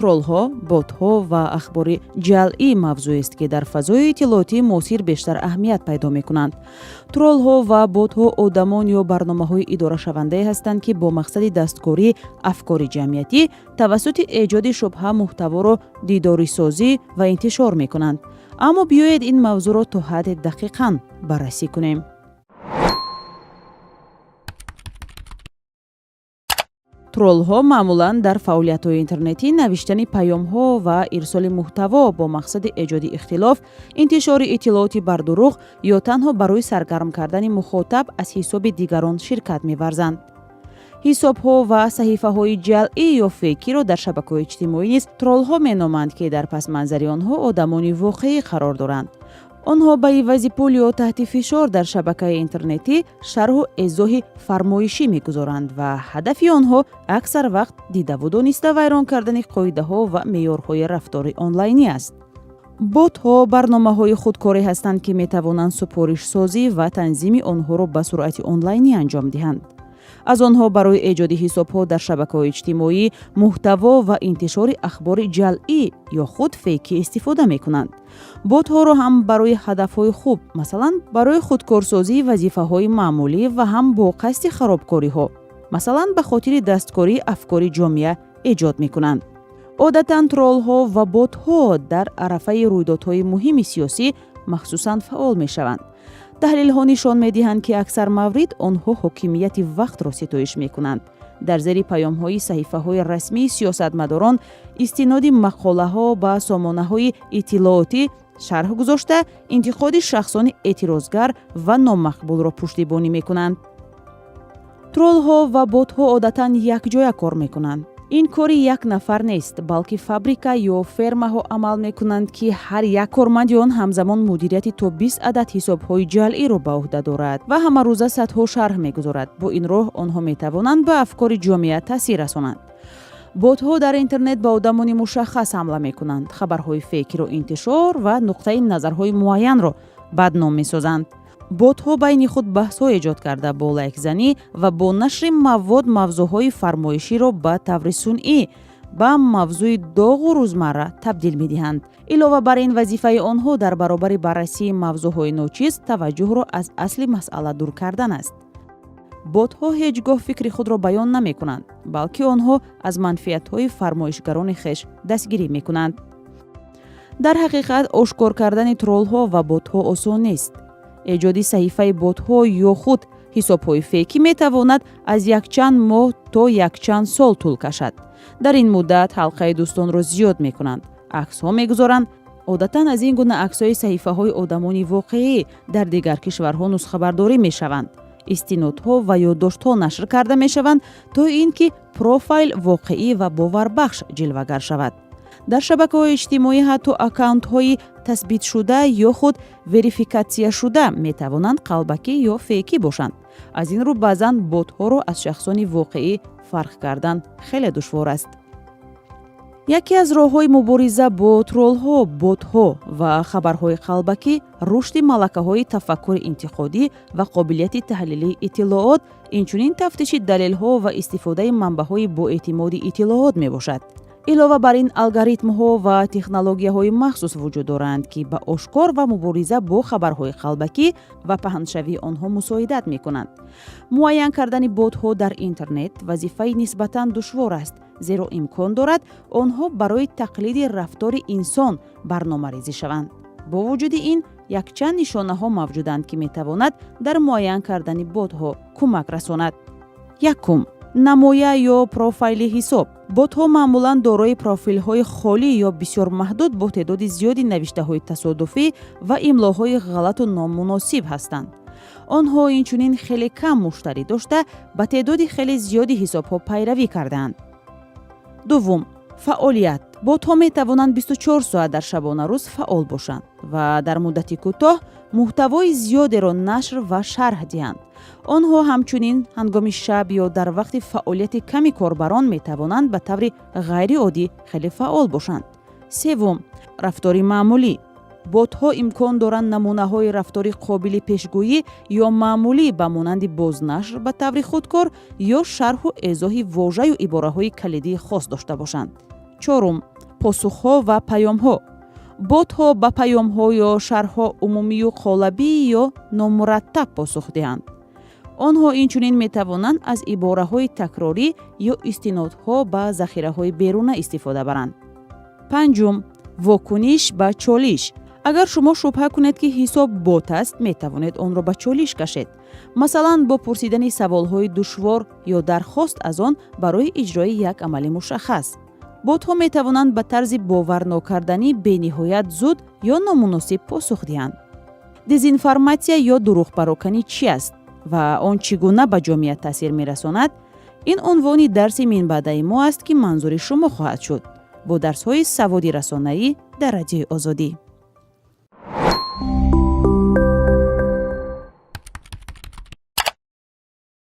Троллҳо, ботҳо ва ахбори ҷалъӣ мавзӯест, ки дар фазои иттилоотии муосир бештар аҳамият пайдо мекунанд. Троллҳо ва ботҳо одамон ё барномаҳои идорашавандае ҳастанд, ки бо мақсади дасткории афкори ҷамъиятӣ тавассути эҷоди шубҳа муҳтаворо дидорисозӣ ва интишор мекунанд. Аммо биёед, ин мавзӯъро то ҳадде дақиқан баррасӣ кунем. Троллҳо маъмулан дар фаъолиятҳои интернетӣ навиштани паёмҳо ва ирсоли муҳтаво бо мақсади эҷоди ихтилоф, интишори иттилооти бардурӯғ ё танҳо барои саргарм кардани мухотаб аз ҳисоби дигарон ширкат меварзанд. Ҳисобҳо ва саҳифаҳои ҷалъӣ ё фейкиро дар шабакаҳои иҷтимоӣ низ троллҳо меноманд, ки дар пасманзари онҳо одамони воқеӣ қарор доранд. Онҳо ба ивази пул ё таҳти фишор дар шабакаи интернетӣ шарҳу эзоҳи фармоишӣ мегузоранд ва ҳадафи онҳо аксар вақт дидаву дониста вайрон кардани қоидаҳо ва меъёрҳои рафтори онлайнӣ аст. Ботҳо барномаҳои худкорӣ ҳастанд, ки метавонанд супоришсозӣ ва танзими онҳоро ба суръати онлайнӣ анҷом диҳанд. Аз онҳо барои эҷоди ҳисобҳо дар шабакаҳои иҷтимоӣ, муҳтаво ва интишори ахбори ҷалъӣ ё худ фейкӣ истифода мекунанд. Ботҳоро ҳам барои ҳадафҳои хуб, масалан, барои худкорсозии вазифаҳои маъмулӣ, ва ҳам бо қасди харобкориҳо, масалан, ба хотири дасткории афкори ҷомеа эҷод мекунанд. Одатан троллҳо ва ботҳо дар арафаи рӯйдодҳои муҳими сиёсӣ махсусан фаъол мешаванд. Таҳлилҳо нишон медиҳанд, ки аксар маврид онҳо ҳокимияти вақтро ситоиш мекунанд. Дар зери паёмҳои саҳифаҳои расмии сиёсатмадорон истиноди мақолаҳо ба сомонаҳои иттилоотӣ шарҳ гузошта, интиқоди шахсони эътирозгар ва номақбулро пуштибонӣ мекунанд. Троллҳо ва ботҳо одатан якҷоя кор мекунанд. Ин кори як нафар нест, балки фабрика ё фермаҳо амал мекунанд, ки ҳар як корманди он ҳамзамон мудирияти то 20 адад ҳисобҳои ҷалъиро ба ӯҳда дорад ва ҳамарӯза садҳо шарҳ мегузорад. Бо ин роҳ онҳо метавонанд ба афкори ҷомеа таъсир расонанд. Ботҳо дар интернет ба одамони мушаххас ҳамла мекунанд, хабарҳои фейкиро интишор ва нуқтаи назарҳои муайянро бадном месозанд. Ботҳо байни худ баҳсҳо эҷод карда, бо лайкзанӣ ва бо нашри мавод мавзӯъҳои фармоиширо ба таври сунъӣ ба мавзӯи доғу рӯзмарра табдил медиҳанд. Илова бар ин, вазифаи онҳо дар баробари баррасии мавзӯъҳои ночиз таваҷҷӯҳро аз асли масъала дур кардан аст. Ботҳо ҳеҷ гоҳ фикри худро баён намекунанд, балки онҳо аз манфиатҳои фармоишгарони хеш дастгирӣ мекунанд. Дар ҳақиқат, ошкор кардани троллҳо ва ботҳо осон нест. Эҷоди саҳифаи ботҳо ё худ ҳисобҳои фейкӣ метавонад аз якчанд моҳ то якчанд сол тӯл кашад. Дар ин муддат ҳалқаи дӯстонро зиёд мекунанд, аксҳо мегузоранд. Одатан аз ин гуна аксҳои саҳифаҳои одамони воқеӣ дар дигар кишварҳо нусхабардорӣ мешаванд, истинодҳо ва ёддоштҳо нашр карда мешаванд, то ин ки профайл воқеӣ ва боварбахш ҷилвагар шавад. Дар шабакаҳои иҷтимоӣ ҳатто аккаунтҳои тасбитшуда ё худ верификатсияшуда метавонанд қалбакӣ ё фейкӣ бошанд. Аз ин рӯ баъзан ботҳоро аз шахсони воқеӣ фарқ кардан хеле душвор аст. Яке аз роҳҳои мубориза бо троллҳо, ботҳо ва хабарҳои қалбакӣ рушди малакаҳои тафаккури интиқодӣ ва қобилияти таҳлилии иттилоот, инчунин тафтиши далелҳо ва истифодаи манбаъҳои боэътимоди иттилоот мебошад. Илова бар ин, алгоритмҳо ва технологияҳои махсус вуҷуд доранд, ки ба ошкор ва мубориза бо хабарҳои қалбакӣ ва паҳншавии онҳо мусоидат мекунанд. Муайян кардани ботҳо дар интернет вазифаи нисбатан душвор аст, зеро имкон дорад онҳо барои тақлиди рафтори инсон барномарезӣ шаванд. Бо вуҷуди ин, якчанд нишонаҳо мавҷуданд, ки метавонад дар муайян кардани ботҳо кӯмак расонад. Якум: намоя ё профайли ҳисоб. Ботҳо маъмулан дорои профилҳои холӣ ё бисёр маҳдуд бо теъдоди зиёди навиштаҳои тасодуфӣ ва имлоҳои ғалату номуносиб ҳастанд. Онҳо инчунин хеле кам муштарӣ дошта, ба теъдоди хеле зиёди ҳисобҳо пайравӣ кардаанд. Дуввум: фаъолият. Ботҳо метавонанд 24 соат дар шабонарӯз фаъол бошанд ва дар муддати кӯтоҳ муҳтавои зиёдеро нашр ва шарҳ диҳанд. Онҳо ҳамчунин ҳангоми шаб ё дар вақти фаъолияти ками корбарон метавонанд ба таври ғайриоддӣ хеле фаъол бошанд. Севум: рафтори маъмулӣ. Ботҳо имкон доранд намунаҳои рафтори қобили пешгӯӣ ё маъмулӣ, ба монанди бознашр ба таври худкор ё шарҳу эзоҳи вожаю ибораҳои калидии хос дошта бошанд. Чорум: посухҳо ва паёмҳо. Ботҳо ба паёмҳо ё шарҳҳо умумию қолабӣ ё номураттаб посух диҳанд. Онҳо инчунин метавонанд аз ибораҳои такрорӣ ё истинодҳо ба захираҳои беруна истифода баранд. Панҷум: вокуниш ба чолиш. Агар шумо шубҳа кунед, ки ҳисоб бот аст, метавонед онро ба чолиш кашед, масалан, бо пурсидани саволҳои душвор ё дархост аз он барои иҷрои як амали мушаххас. Ботҳо метавонанд ба тарзи боварнокарданӣ бениҳоят зуд ё номуносиб посух диҳанд. Дезинформатсия ё дурӯғпароканӣ чӣ аст ва он чӣ гуна ба ҷомеа таъсир мерасонад? Ин унвони дарси минбаъдаи мо аст, ки манзури шумо хоҳад шуд бо дарсҳои саводи расонаӣ дар Радиои Озодӣ.